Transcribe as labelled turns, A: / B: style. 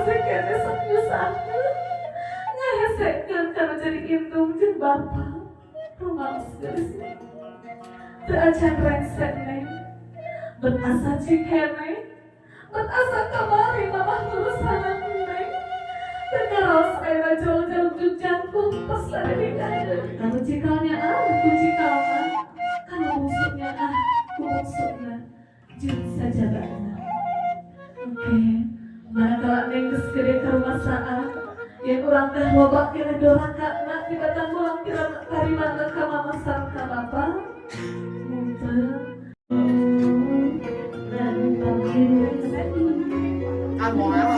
A: Masih keneh sok nyusahkeun, ngahesekeun kana jadi indung jeung bapa. Rumaos geus teu acan rengse, Neng. Bet asa cikene, bet asa kamari mamah ngurusanan Neng. Teu karaos ayeuna jauh-jauh jeung jangkung tos tadi nikahkeun. Kanu cikalnya ah ku cikalna, kanu bungsuknya ah ku bungsukna, jeung sajabana. Oke, manakala Neng geus gede karumasaan, yang urang teh loba kira doraka na tibatan mulang kira tarima ka mama sareng ka bapa. Muntah dan
B: Kan moel.